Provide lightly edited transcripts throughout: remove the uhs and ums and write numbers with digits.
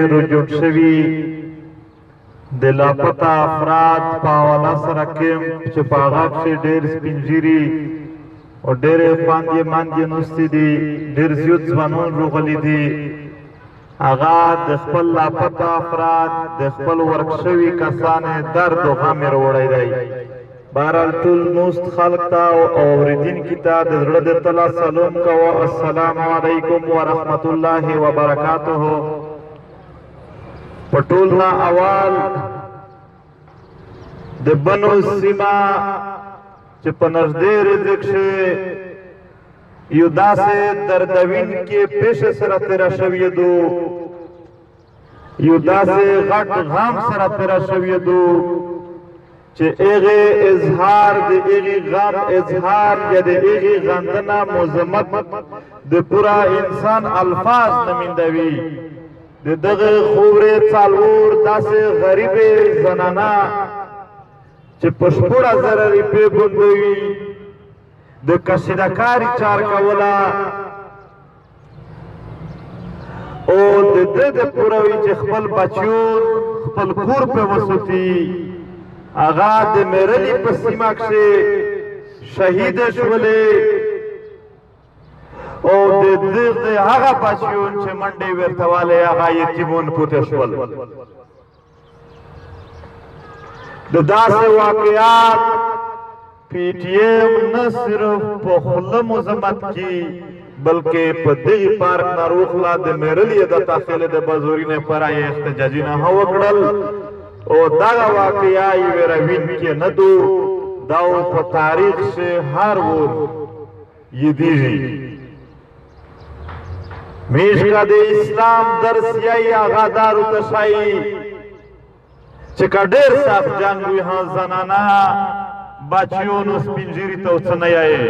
رجوع شوي د لاپته افراد په حواله سره کیمپ چې په هغه کښې ډېر سپین ږیري او ډېرې خوندې مندې نوستې دي، ډېر زیات ځوانان روغلي دي، هغه د خپل لاپته افراد د خپل ورک شوي کسان درد او غم یې وروړی دی. بهرحال ټول نوست خلق ته او اوریدونکي ته د زړه د تله سلام کوو. السلام علیکم ورحمت الله وبرکاته. په ټول نه اول د بنو سیمه چې په نږدې رزق شي یو داسې دردوین کې پیښه سره تیره شوې دو، یو داسې غټ غم سره تیره شوې دو چې هغه اظهار د هغه غم اظهار یا د هغه غندنه مذمت د پورا انسان الفاظ نه میندوي. د دغه خورې څلور داسې غریبې زنانه چې په 16,000 روپۍ بندوي د کشیدهکاري چار کوله او د ده د پوره وي چې خپل بچیون خپل کور په وسوتي، هغه د میرلي په سیمه کښې شهید شولې او د دغه هغه بچیون چې منډې ورته والې هغه یتیمون پوته شول. د داسې واقعات پی ټی ایم نه صرف په خوله مذمت کی بلکې په دغه پارک ناروخلا د میرلی د تاخیل د بزوري نه پر یې احتجاجي نه وکړل او دغه واقعیا یې وروین کې نه دو دا په تاریخ شه هر ور یدیږي. میشکا د اسلام درس یې هغه دارو ته شای چې که ډېر سخت جنګ وي ها زنانه بچیونو سپین ږیري ته څه نه یایې.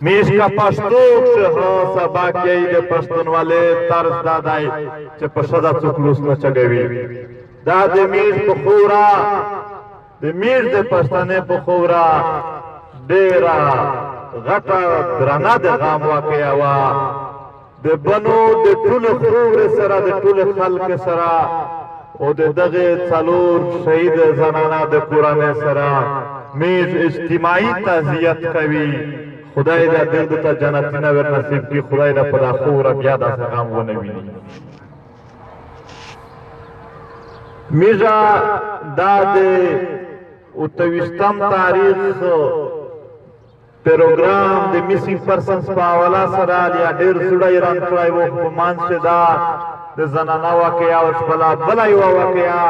میشکا پښتو کښې ها سبا کې د پښتونولۍ طرز دا دی چې په ښځه څوک لوس نه چګوي. دا د میش په خورا د میر د پښتنې په خورا ډېره غټه درنه د غم واقعه وه. د بنو د ټول خورې سره د ټول خلق سره او د دغه څلور شهید زنانه د کورنۍ سره میز اجتماعي تعزیت کوي. خدای دې دل ته جنتونه ور نصیب کړي، خدای دې په دا خوره بیا داسې غم ونه ویني. میزا دا د 28 تاریخ پروګرام د میسینګ پرسنز په حواله سره یا ډېر زړه یې ران کړی و، خو په منځ کې دا د زنانه واقعه او شپله بله یوه واقعه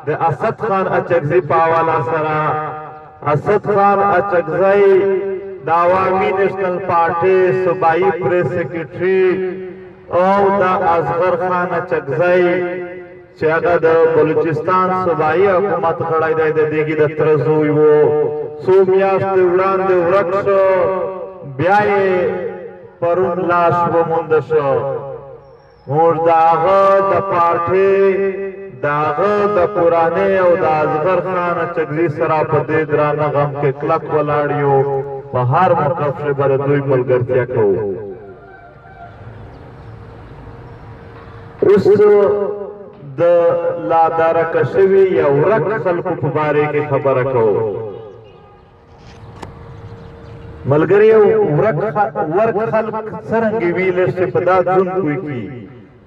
د اسد خان اچکزي په حواله سره. اسد خان اچکزی د عوامي نېشنل پارټۍ صوبایي پریس سیکرټري او د اصغر خان اچکزی چې هغه د بلوچستان صوبایي حکومت غړی دی، د دیګي د تره زوی و، څو میاشتې وړاندې ورک شو، بیا یې پرون لاش وموند شو. موږ د هغه د پارټۍ د هغه د کورنۍ او د اصغر خان اچکزي سره په دې درانه غم کې کلک ولاړ یو، په هر موقف کښې به د دوی ملګرتیا کوو. اوس د لادرکه شوي یا ورک خلکو په باره کې خبره کوو. ملګری ورک ورک خلک څرنګه وي لږ چې په دا ځون پوه کړي.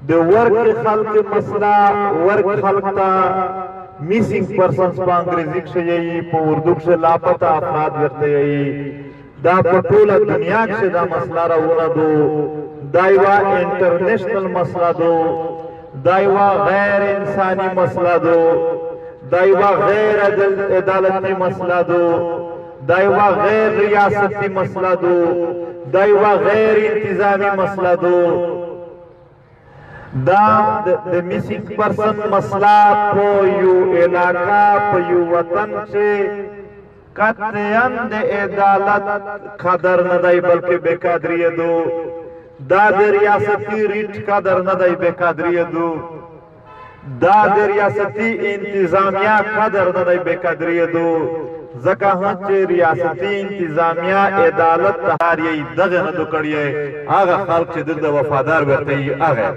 د ورک خلک مسله، ورک خلک ته میسینګ پرسنز په انګریزي کښې یي، په اردو کښې لاپته افراد ورته یي. دا په ټوله دنیا کښې دا مسله راونه دو، دا یوه انټرنیشنل مسله دو، دا یوه غیر انساني مسله دو، دا یوه غیر عدالتي مسله دو، دا یوه غیر ریاستي مسله دو، دا یوه غیر انتظامی مسله دو. دا د میسینګ پرسن مسله په یو علاقه په یو وطن چې قطعاً د عدالت قدر نه دی بلکې بې قدري دو. دا د ریاستي ریټ قدر نه دی، بې قدري دو. دا د ریاستي انتظامیه قدر نه دی، بې قدري دو. ځکه هم چې ریاستي انتظامیه عدالت ته هر یې دغه نه دو کړی، هغه خلک چې دغه وفادار ورته یې هغه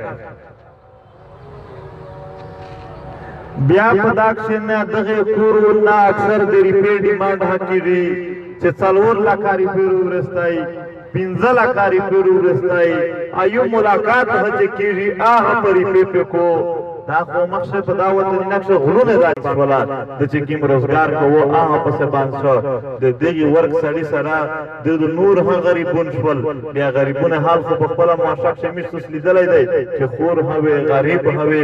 بیا په دا کښې نه دغه کور نه اکثر د ریپې ډیمانډ کیږي چې 4 لکه ریپې ورستای، 5 لکه ریپې ورستای. ایو ملاقات هڅه کیږي هغه په ریپې په کو. دا خو مخشه په دا وطني نقشه غلونه راځولا د چې کیم روزګار کوو هغه پسې باندې شو. د دغه ورک سړی سره د نور هم غریبون شول. بیا غریبونه حال خو په خپل معاشره کې مشتوس لیدلای دی چې خور هوي، غریب هوي،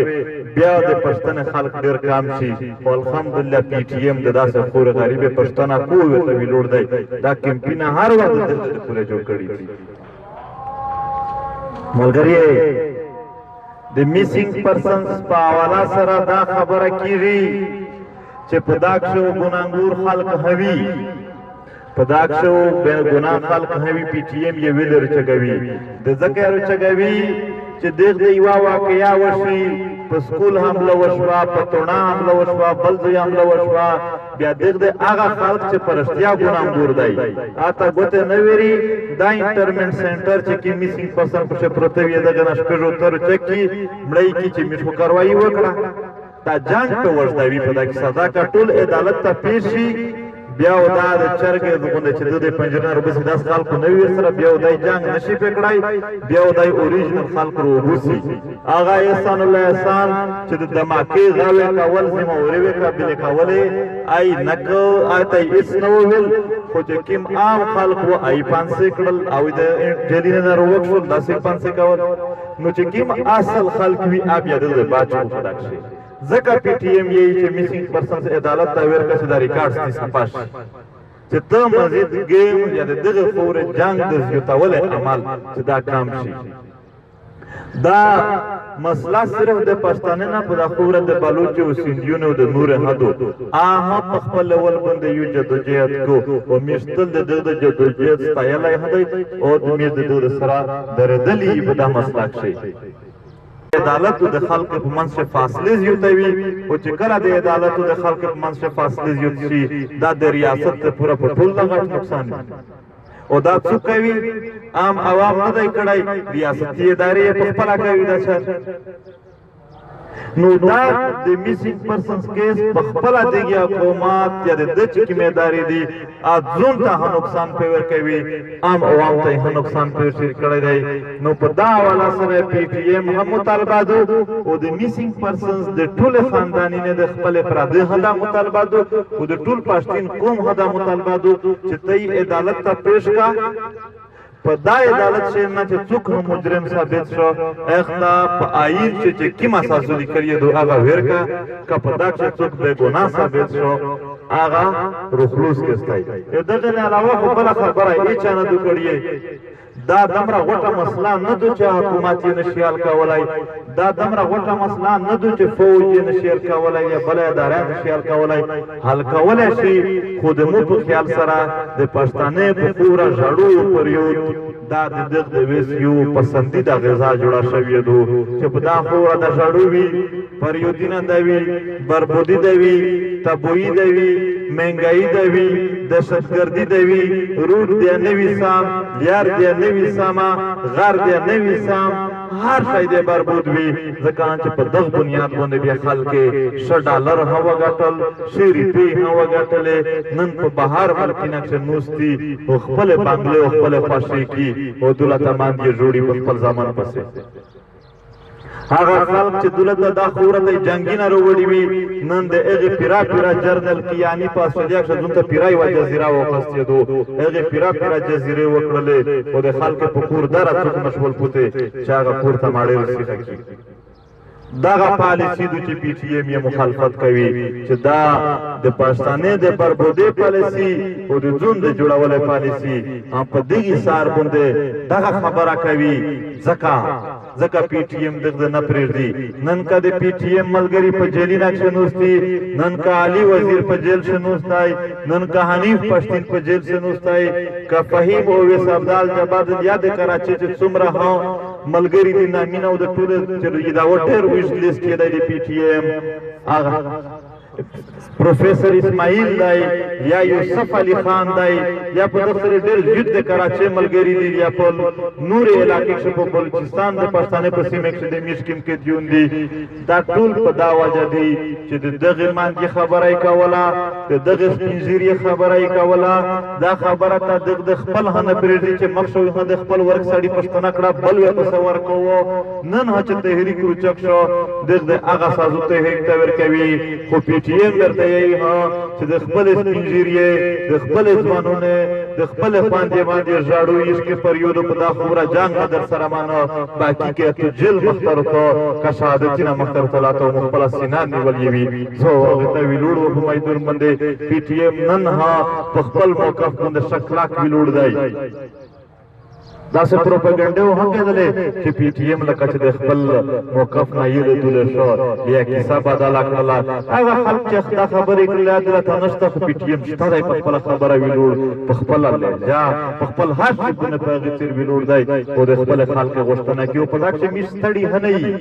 بیا د پښتنه خلک ډیر کام شي. خو الحمدلله پی ټی ایم د داسې خور غریب پښتنه کوی ته ویلوړ دی. دا کمپاین هر وخت د پوره جوړ کړی. ملګری، د میسینګ پرسنز په حواله سره دا خبره کیږي چې په دا کښې ګناهګور خلک هوي، په دا کښې بې ګناه خلک هوي. پی ټی ایم یې ویل رچګوي، د ځکه رچګوي چې دغه د یوه واقعیا وشي، په سکول حمله وشوه، په تونا حمله وشوه، بل ځای حمله وشوه، بیا دغه د هغه خلک چې په رښتیا ګناهګور دی اته ګوته نه ویري. دا انټرمنټ سنټر چې کې میسینګ پرسن پکې پروته وي، دغه نه شپږو تر چکی مړی کی چې میښو کاروایی وکړه، دا جنگ په وژدوي. په دا کې سزا کا ټول عدالت ته پیش شي. بیا دا د چرګ غونډه چې د پنجره نه ربسي، داس خلکو نه وي سره، بیا دای جنگ نشي پکړای. بیا دای اوریجنل خلک روبوسي، هغه احسان الله احسان چې د دماکې غاوې کول ذمہ وری وی قابل کولې آی نک آی ته هیڅ نه ویل، خو چې کیم عام خلک و آی پانسې کړل او د جلین نه روک شول، داسې پانسې کول. نو چې کیم اصل خلک وی بیا د باچ کو خدا شي. ځکه پی ټی ایم یې چې میسینګ پرسنز عدالت ته ورکړه چې دا ریکارډ دې صفا شي چې ته مزید ګیم یا د دغه خور جنگ د زیاتول عمل چې دا کام شي. دا مسله صرف د پښتانه نه، په د خوره د بلوچ او سندیونو د نور حدو آها په خپل لول باندې یو جدوجہد کو او مشتل د دغه جدوجہد ستایلای هدی او د مې د دغه سره درېدلی په دا مسله کې. عدالت د خلق په منځ کې فاصله زیاتوي، او چې کله د عدالت د خلق په منځ کې فاصله زیات شي، دا د ریاست ته پوره په ټول غټ نقصان وي. او دا څوک کوي؟ عام عوام نه دی کړی، ریاستي ادارې په خپله کوي دا چار. نو دا د میسینګ پرسنز کیس په خپله دغه حکومت یا د چې کومې ادارې دي ځون ته هم نقصان پې ورکوي، عام عوام ته هم نقصان پې کړی دی. نو په دا حواله سره پی ټی ایم هم مطالبه دو او د میسینګ پرسنز د ټول خاندانی نه د خپل پراده هم دا مطالبه دو او د ټول پښتین قوم هم دا مطالبه دو چې تی عدالت ته پیش کا. په دا عدالت شي نه چې څوک هم مجرم ثابت شو، اخته په آئین چې کوم اساس لیکلی دو هغه ورکا که په دا چې څوک بے ګناه ثابت شو، هغه رخلوص کستای. دغه نه علاوه خو بل خبره یې چا نه دو کړی. دا دمره غټه مسله نه دو چې حکومت یې نشي حل کولای، دا دمره غټه مسله نه دو چې فوج یې نشي حل کولای یا بل اداره نشي حل کولای. حل کولای شي، خو د مو په خیال سره د پښتانه په خوره ژړو پریود دا د دغه د ویس یو پسندیده غذا جوړه شوې دو چې په دا خوره د ژړو وي، پریودینه دوي، بربودي دوي، تبویي دوي، مهنګایي دوي، دهشتګردي دوي، روډ دی نه وي سم، لیار دی نه وي سمه، غر دی نه وي سم، هر شی دی بربود وي. ځکه چې په دغه بنیاد باندې بیا خلک ښه ډالر هم وګټل، ښې روپۍ هم وګټلې. نن په بهر ملکي نه کښې نوستي او خپلې بنګلې او خپلې خوښۍ کي او دولته باندې جوړي په خپل ځامن پسې. هغه خلک چې دولت دا خوره ته جنگي نه وروړي وي، نن د هغې پیرا پیرا جرنل کیانی په استرالیا کښې ځون ته پیرا یوه جزیره وخستېدو، هغې پیرا پیرا جزیرې وکړلې، خو د خلکو په کور دره څوک نه شول پوتې چې هغه کور ته ماړې رسیخه کړي. دغه پالیسی دو چې پی ټی ایم یې مخالفت کوي چې دا د پښتانه د بربودې پالیسی او د ځون د جوړولو پالیسی هم په دغه سار باندې دغه خبره کوي. ځکه پی ټی ایم دغه نه پرېږدي. نن که د پی ټی ایم ملګری په جیلینه کښې نوستي، نن که علي وزیر په جیل کښې نوستی، نن که حنیف پښتین په جیل کښې نوستی، که فهیم اویس ابدال جبار یا د کراچۍ چې څومره هم ملګری دي نامینه او د ټولو چې دا ډېر ویش لیست کې دی د پی ټی ایم، هغه پروفیسور اسماعیل دی یا یوسف علی خان دی یا په دغه سره ډېر زیات د کراچۍ ملګري دي یا په نورې علاقې کښې په بلوچستان د پښتانه په سیمه کښې د میر کیم قیدیون دي. دا ټول په دا وجه دي چې د دغې ماندې خبره یې کوله، د دغې سپین ږیري خبره یې کوله. دا خبره ته دغ د خپل هه نه پرېږدي چې مخ شو هه د خپل ورک سړي پښتنه کړه بل وې پسه ورکوو. نن هه چې تحریک روچک شو دغ د هغه سازو تحریک ته ورکوي، خو پي ټي ایم درته یی هه چې د خپلې سپین ږیري، د خپلې ځوانونې، د خپلې خوندې باندې ژاړو عشق پریودو په دا خوره جنګ نه درسره منه باقي که تو جیل مخته رته که شهادتي نه مخته رته لا ته مو خپله سینه نیولې وي. زه هغه ته ویلوړ و په میدون باندې پي ټي ایم نن ها په خپل موقف باندې ښه کلک ویلوړ دی. داسې پروپاګنډه هم کېدلې چې پي ټي ایم لکه چې د خپل موقف نه یې ردول شو یا کیسه بدله کړله. هغه خلک چې دا خبرې کړلې عدالت نشته، خو پي ټي ایم شته دی، په خپله خبره ویلوړ، په خپله لهجه، په خپل هر شي باندې په هغې څېر ویلوړ دی او د خپل خلک غوښتنه کوي. په دا کښې مې ستړي نه یي.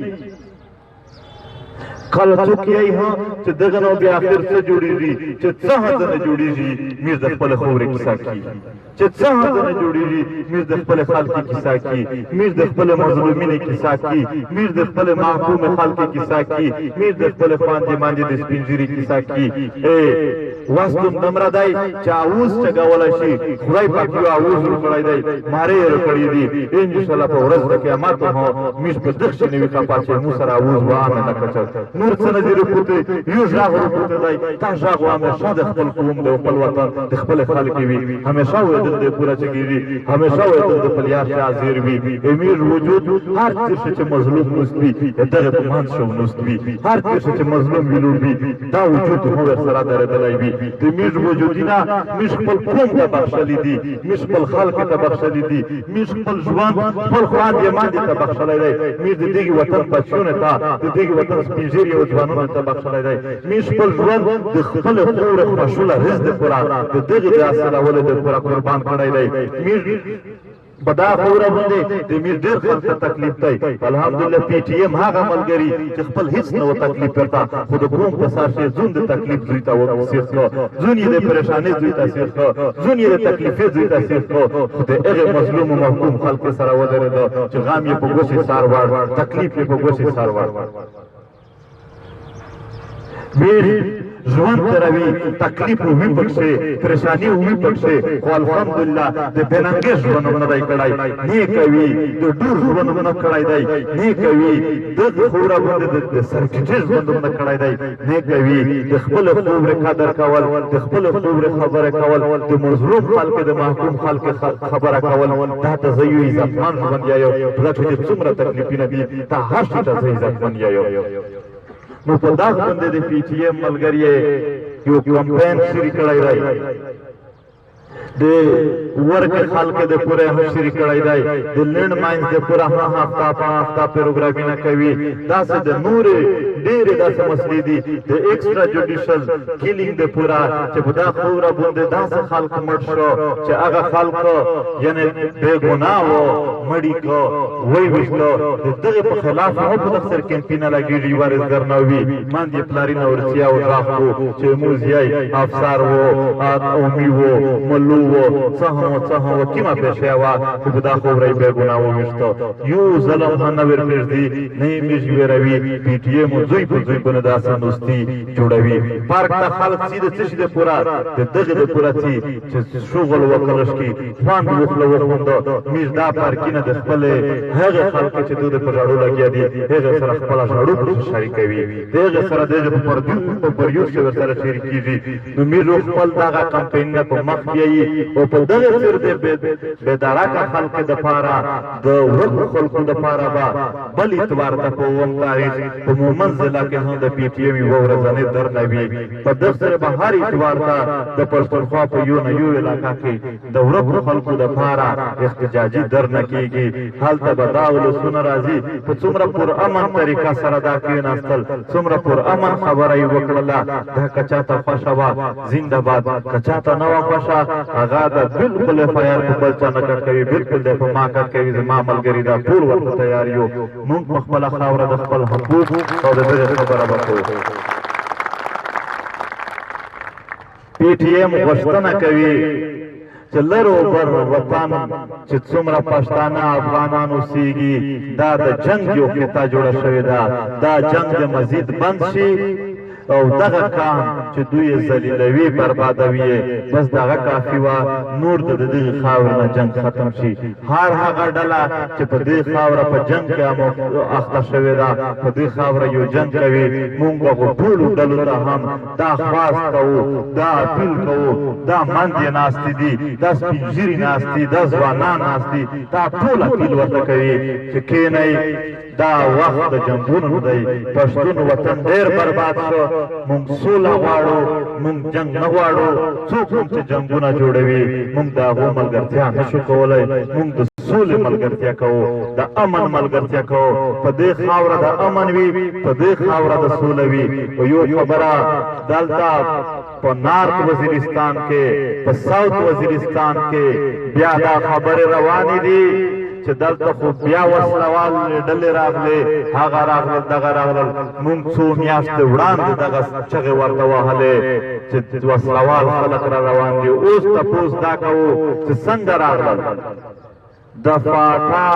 کله څوک یی ها چې دغه نو بیا اخر څه جوړیږي چې څه هڅه نه جوړیږي، میر د خپل خورې کیسه کی چې څه هڅه نه جوړیږي، میر د خپل خلک کیسه کی، میر د خپل مظلومینې کیسه کی، میر د خپل محکوم خلک کیسه کی، میر د خپل خواندې باندې د سپینږیري کیسه کی. ای وستم دمره دی چې اوس چګولای شي، خدای پاک یو اوس ورکړی دی، مارې یې ورکړي دي. انشاءالله په ورځ د قیامت هم میږ په دغشي نه وي خفه چې مو سره اوس وامه نه کچل نور څه نه دي رپوتې، یو ږغ رپوتې دی. دا ږغ همیشه د خپل قوم، د خپل وطن، د خپل خلک وي، همیشه وې د پوره چګېږي، همیشه وې د خپل یار شاه زیر وي. امیر وجود هر څه چې مظلوم نوست وي دغه په منځ شو نوست وي، هر څه چې مظلوم ویلوړ وي دا وجود هم ورسره درېدلی وي. د میږ وجودینه میږ خپل قوم ته بخښلي دي، میږ خپل خلک ته بخښلي دي، میږ خپل ژوند خپل خواندې ماندې ته بخښلی دی، میږ د دغې وطن بچیونو ته، د دغې وطن سپینږیري او ځوانانو ته بخښلی دی. میږ خپل ژوند د خپلې خاورې خوښوله رزق دپاره، د دغې د حاصلولو دپاره قربان کړی دی. میږ په دا خاوره باندې د میر ډېر خلک ته تکلیف دی. الحمدلله پي ټي ایم هغه ملګري چې خپل هیڅ نه و تکلیف ورته، خو د قوم په سر شي ځون د تکلیف زوی ته سیخ کړ، ځون یې د پریشانۍ زوی ته سیخ کړ، ځون یې د تکلیفې زوی ته سیخ کړ، خو د هغې مظلوم او محکوم خلک سره ودرېده چې غم یې په ګوشې سر وړ، تکلیف یې په ګوشې سر وړ. میر ژوند تروي، تکلیف وي پکښې، پریشانی وي پکښې، خو الحمدلله د بننګې ژوند هم نه دی کړی، نه کوي د ډور ژوند هم نه کړی دی، نه کوي دغه خوره باندې د سرټیټې ژوند هم نه کړی دی، نه کوي د خپل خورې قدر کول، د خپل خورې خبره کول، د مظلوم خلک، د محکوم خلک خبره کول، دا ته زه یو عزتمن ژوند یایو. دا چې څومره تکلیفونه دي تا هر شي ته زه عزتمن یایو. نو په دغه باندې د پي ټي ایم ملګری یو کمپاین شریک کړی دی، د ورک خلک د پوره هم شریک کړی دی، د لینډ ماینز د پوره هم هفته په هفته پروګرامونه کوي. داسې د نورې ډېرې داسې مسلې دي، د ایکسټرا جوډیشل کیلینګ د پوره چې په دا خاوره باندې داسې خلک مړ شو چې هغه خلک یعنی بې ګناه وو، مړي کو وی وشتو، د دغه په خلاف هم په دغه کمپاین لګیږي. وارث درناوي ماندې پلارینه ورسیا او غاښ کو چې موزیای افسر وو، اومي وو، ملو وو، څه هم څه هم کیمه پېښه وه، خو په دا خاوره یې بې ګناه وویشته. یو ظلم هم نه ورپرېږدي، نه یې میږ ویروي. پي ټي ایم زوی په زوی باندې داسې دوستي جوړوي. پارک ته خلک څي د څه شي د پوره، د دغې د پوره څي چې شغل وکړل شي، خوند وخله وخوند. میږ دا پارکینه د خپلې هغې خلک چې دوی د په ژړو لګیا دي هغې سره خپله ژړو پکې شریکوي، د هغې سره د هغې په پردیو کښې ورسره شریکېږي. نو میږ خپل دغه کمپاینونه په مخ بیایي او په دغه څېر د بې درکه خلک دپاره، د ورکو خلکو دپاره به بل اتوار ته په اووم تاریخ په مومند ضلع کې هم د پي ټي ایم یوه ورځنۍ درنه وي. په دغه سره به هر اتوار ته د پښتونخوا په یو نه یو علاقه کې د ورکو خلکو دپاره احتجاجي درنه کېږي. هلته به دا ولسونه راځي په څومره پرامن طریقه سره دا کېناستل، څومره پرامن خبره یې وکړله. دا که چاته خوښه وه زنده باد، که چاته نه وه خوښه هغه د بالکل اف آی آر په بل چا نه کټ کوي، بالکل دی په ما کټ کوي. زما ملګري دا ټول ورته تیار یو. مونږ په خپله خاوره د خپل حقوق او د دغې خبره به کوو. پي ټي ایم غوښتنه کوي چې لر او بر وطن چې څومره پښتانه افغانان اوسیږي، دا د جنگ یو قطعه جوړه شوې ده، دا جنگ د مزید بند شي او دغه کام چې دوی یې ذلیلوي، بربادوي یې، بس دغه کافي وه، نور د دغې خاورې نه جنګ ختم شي. هر هغه ډله چې په دې خاوره په جنګ کې اخته شوې ده، په دې خاوره یو جنګ کوي، مونږ هغو ټولو ډلو ته هم دا خواست کوو، دا اپیل کوو، دا مندې ناستې دي، دا سپین ږیري ناست دي، دا ځوانان ناست دي، دا ټول اپیل ورته کوي چې کښېنئ، دا وخت د جنګونو دی، پښتون وطن ډېر برباد شو، مونږ سوله غواړو، مونږ جنګ نه غواړو، څوک هم چې جنګونه جوړوي مونږ د هغو ملګرتیا نه شو کولی، مونږ د سولې ملګرتیا کوو، د امن ملګرتیا کوو، په دې خاوره د امن وي، په دې خاوره د سوله وي. خو یو خبره، دلته په نارت وزیرستان کې، په ساوت وزیرستان کې بیا دا خبرې روانې دي چې دلته خو بیا وسلوال ډلې راغلې، هغه راغلل، دغه راغلل. مونږ څو میاشتې وړاندې دغه چغې ورته وهلې چې وسلوال خلک را روان دي. اوس تپوس دا کوو چې څنګه راغلل؟ د فاټا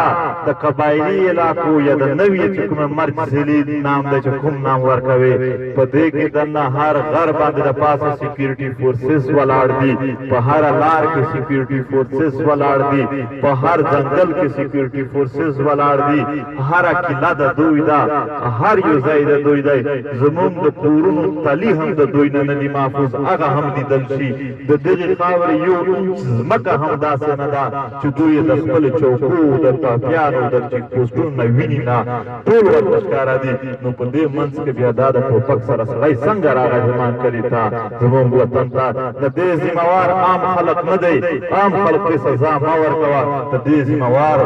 د قبایلي علاقو یا د نوي چې کوم مرج ضلعي نام دی، چې کوم نام ورکوي، په دې کې دننه هر غر باندې د پاسه سیکیورټي فورسز ولاړ دي، په هر لار کې سیکیورټي فورسز ولاړ دي، په هر ځنګل کې سیکیورټي فورسز ولاړ دي، هره قلعه د دوی ده، هر یو ځای د دوی دی. زمونږ د کورونو تلي هم د دوی نه نه دي محفوظ، هغه هم لیدل شي. د دغې خاورې یو انچ ځمکه هم داسې نه ده چې دوی یې د خپلو چوکو، د ټاپیانو، د چیک پوسټونو نه ویني نه، ټول ورته ښکاره دي. نو په دې منځ کې بیا دا د ټوپک سره سړی څنګه راغی زمان کلي ته، زمونږ وطن ته؟ د دې ذمه وار عام خلک نه دی، عام خلک ته سزا مه ورکوه. د دې ذمه وار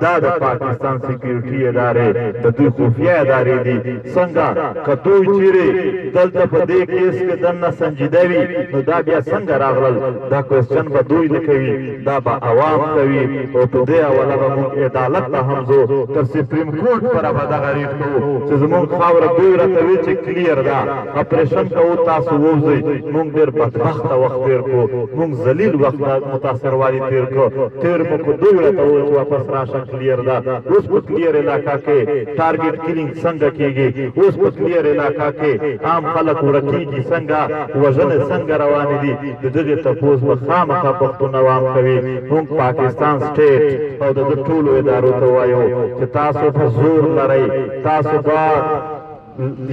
دا د پاکستان سیکیورټي ادارې، د دوی خفیه ادارې دي. څنګه که دوی چیرې دلته په دې کیس کې دننه سنجیده وي، نو دا بیا څنګه راغلل؟ دا کوېسچن به دوی نه کوي، دا به عوام کوي. او په دې حواله به موږ عدالت ته هم ځو، تر سپریم کورټ پره به دغه ریټ کوو چې زموږ خاوره دوی راته وي چې کلیر ده، اپریشن کوو، تاسو ووځئ. موږ ډېر بدبخته وخت تېر کړو، موږ ذلیل وخت متاثروالي تېر کړو، تېر مو کړو. دوی راته وویل چې واپس راشه، کلیر ده. اوس په کلیر علاقه کې ټارګټ کلینګ څنګه کېږي؟ اوس په کلیر علاقه کې عام خلک ورکیږي څنګه؟ وژنې څنګه روانې دي؟ د دغې تپوس به خامخا پښتون عوام کوي. موږ پاکستان سټیټ او د ټولو ادارو ته وایو چې تاسو په زور لرئ، تاسو به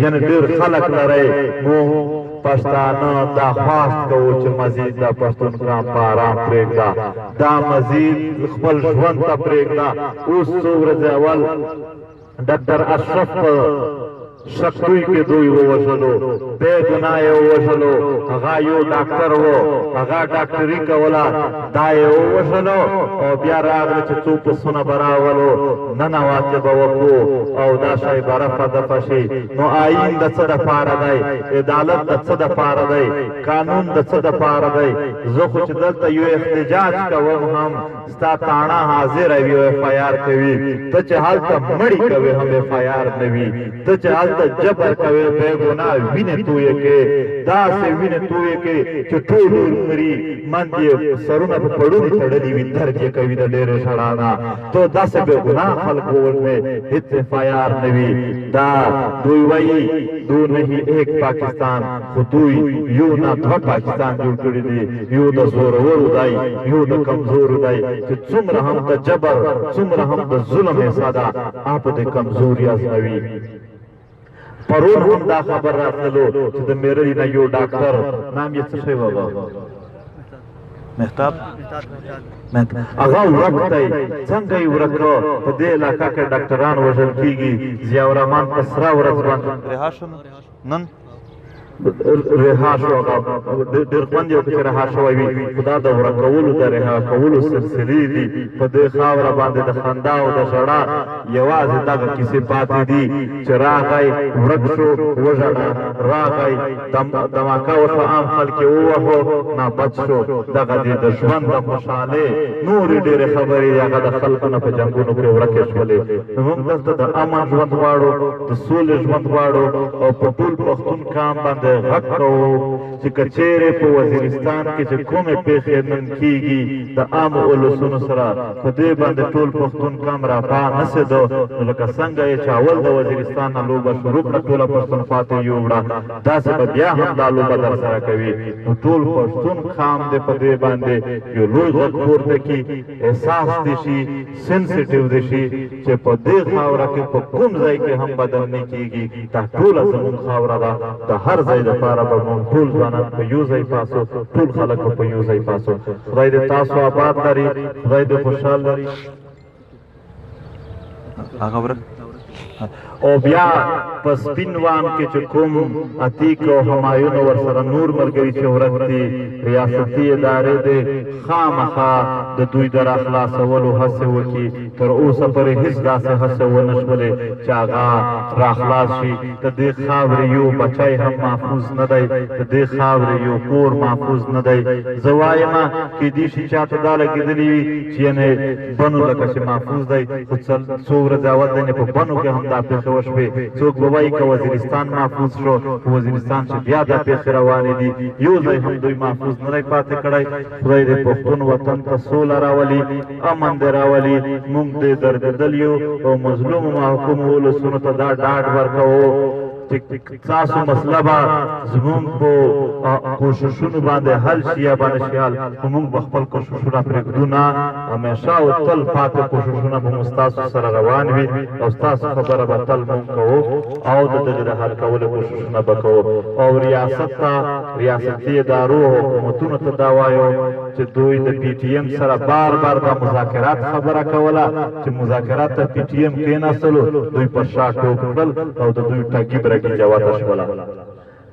یعنی ډیر خلک لرئ، موږ پښتانه دا خواست کوو چې مزید دا پښتون قام په آرام پرېږده، دا مزید خپل ژوند ته پرېږده. اوس څو ورځې اول ډاکټر اشرف په شکتوی کې دوی ووژلو، بې ګناه یې ووژلو. هغه یو ډاکټر و، هغه ډاکټري کوله، دا یې ووژلو. او بیا راغله چې څو پسونه به راولو، ننواتې به وکړو او دا شی به رفع دفع شي. نو آئین د څه دپاره دی؟ عدالت د څه دپاره دی؟ قانون د څه دپاره دی؟ زه خو چې دلته یو احتجاج کوم هم ستا تاڼه حاضره وي او اف آی آر کوي. ته چې هلته مړی کوې هم اف آی آر نه وي. ته چې هلته جبر کوې، بې ګناه وینې تویې کې، داسې وینې تویې کې چې ټول مري، مند یې سرونه په پړوني تړلي وي، درد یې کوي د ډېرې ژړا نه. ته داسې بې ګناه خلک ووژنې، هېڅ اف آی آر نه وي. دا دوی وایي دو نه ایک پاکستان، خو دوی یو نه دوه پاکستان جوړ کړي دي، یو د زورورو دی، یو د کمزورو دی. چې څومره هم د جبر، څومره هم د ظلم حصه ده، اپ د کمزوري ازموي. پرون هم دا خبر راتللو چې د میرلي نه یو ډاکټر، نام یې څه شی وه، مهتاب، هغه ورک دی. څنګه یې ورک؟ په دې علاقه کې ډاکټران وژل کیږي. ضیاء الرحمن په سره ورځ باندې رها شو، نن رها شو. هغه ډېر خوند یې وکړ چې رها شوی وي، خو دا د ورکولو د رها کولو سلسلې دي. په دې خاوره باندې د خندا او د ژړا یوازې دغه کیسې پاتې دي چې راغی، ورک شو، وژړه، راغی، دماکه وشوه، عام خلک یې ووهو، نه بچ شو. دغه دې د ژوند د خوشحالۍ نورې ډېرې خبرې هغه د خلکو نه په جنګونو کې ورکې شولې. نو موږ دلته د امن ژوند غواړو، د سولې ژوند غواړو او په ټول پښتون قام باندې باندې غږ کوو چې که چیرې په وزیرستان کې چې کومې پیښې نن کیږي د عامو ولسونو سره، په دې باندې ټول پښتون قام راپا نه سېدو، نو لکه څنګه یې چې اول د وزیرستان نه لوبه شروع کړه، ټوله پښتونخوا ته یې یووړه، داسې به بیا هم دا لوبه در سره کوي. نو ټول پښتون قام دې په دې باندې یو لوی غږ پورته کړي، احساس دې شي، سنسیټیو دې شي چې په دې خاوره کې په کوم ځای کې هم بدامني کیږي، دا ټوله زموږ خاوره ده. د هر ځای دپاره به موږ ټول ځوانان په یو ځای پاسو، ټول خلک به په یو ځای پاسو. خدای دې تاسو آباد لري، خدای دې خوشحال لري. هغه ورک او بیا په سپین وان کې چې کوم عتیق او همایون ورسره نور ملګري چې ورک دي، ریاستي ادارې دې خامخا د دوی د راخلاصولو هڅې وکړي. تر اوسه پورې هیڅ داسې هڅې ونه شولې چې هغه راخلاص شي. د دې خاورې یو بچی هم محفوظ نه دی، د دې خاورې یو کور محفوظ نه دی. زه وایم کیدی شي چاته دا لګېدلي وي چې یعنې بنو لکه چې محفوظ دی، خو څو ورځې اول دی په بنو کې هم دا پېښې وشوې. څوک به وایي که وزیرستان محفوظ شو، په وزیرستان چې بیا دا پېښې روانې دي، یو ځای هم دوی محفوظ نه دی پاتې کړی. خدای دې پښتون وطن ته سوله راولي، امن دې راولي. موږ دې دردېدلیو او مظلومو محکومو ولسونو ته دا ډاډ ورکوو چې تاسو مسله به زموږ په کوششونو باندې حل شي یا به نه شي حل، خو موږ به خپل کوششونه پرېږدو نه. همیشه او تل پاتې کوششونه به مو ستاسو سره روان وي او ستاسو خبره به تل موږ کوو او د دغې د حل کولو کوششونه به کوو. او ریاست ته، ریاستي ادارو او حکومتونو ته دا وایو چې دوی د پي ټي ایم سره بار بار دا مذاکرات خبره کوله، چې مذاکرات ته پي ټي ایم کېناستلو، دوی پر شا ټوپ کړل او د دوی ټګي برګي جوته شوله.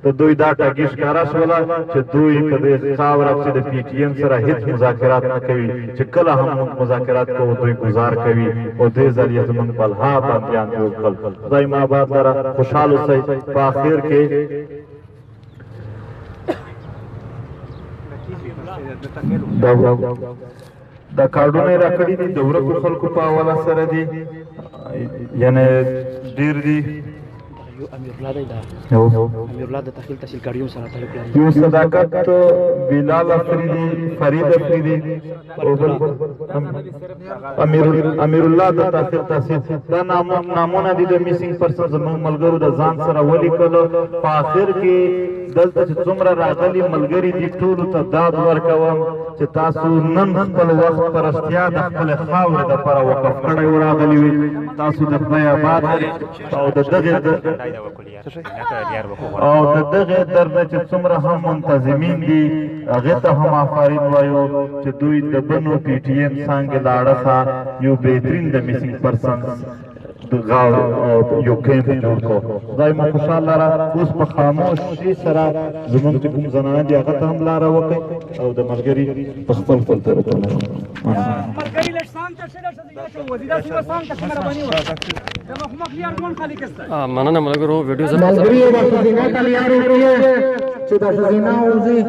د دوی دا ټګي ښکاره شوله چې دوی په دې خاوره کې د پي ټي ایم سره هیڅ مذاکرات نه کوي، چې کله هم موږ مذاکرات کوو دوی ګزار کوي، او دې ځل یې زموږ بلها بندیان جوړ کړل. خدای مو آباد لره، خوشحال اوسئ. په اخر کې دا کارډونه یې راکړي دي د ورکو خلکو په حواله سره دي، یعنی ډیر دي. یو امیر الله دی، دا امیر الله د تخیل تحصیل کاریوم سره تعلق لري. یو صداقت بلال افریدي، فرید افریدي او بل امیر الله د تحصیل تحصیل. دا نامونه دي د میسینګ پرسن زموږ ملګرو د ځان سره ولیکل. په آخر کې دلته چې څومره راغلي ملګري دي، ټولو ته داد ورکوم چې تاسو نن خپل وخت په رښتیا د خپلې خاورې دپاره وقف کړی و راغلي وي. تاسو د خدای آباد لري. او د دغې او د دغې درد چې څومره هم منتظمین دي، هغې ته هم آفرین وایو چې دوی د بنو پي ټي ایم څانګې له اړخه یو بهترین د میسینګ پرسنز د غاو یو کیمپ جوړ کړو. خدای مو خوشحال لره. اوس په خاموشي سره زمونږ چې کوم زنانه دي هغه ته هم لاره وکړئ او د ملګري په خپل خپل طریقو. مننه ملګرو، ویډیو ملګري د ښځینه ته لیار وکړي چې د ښځینه وځي.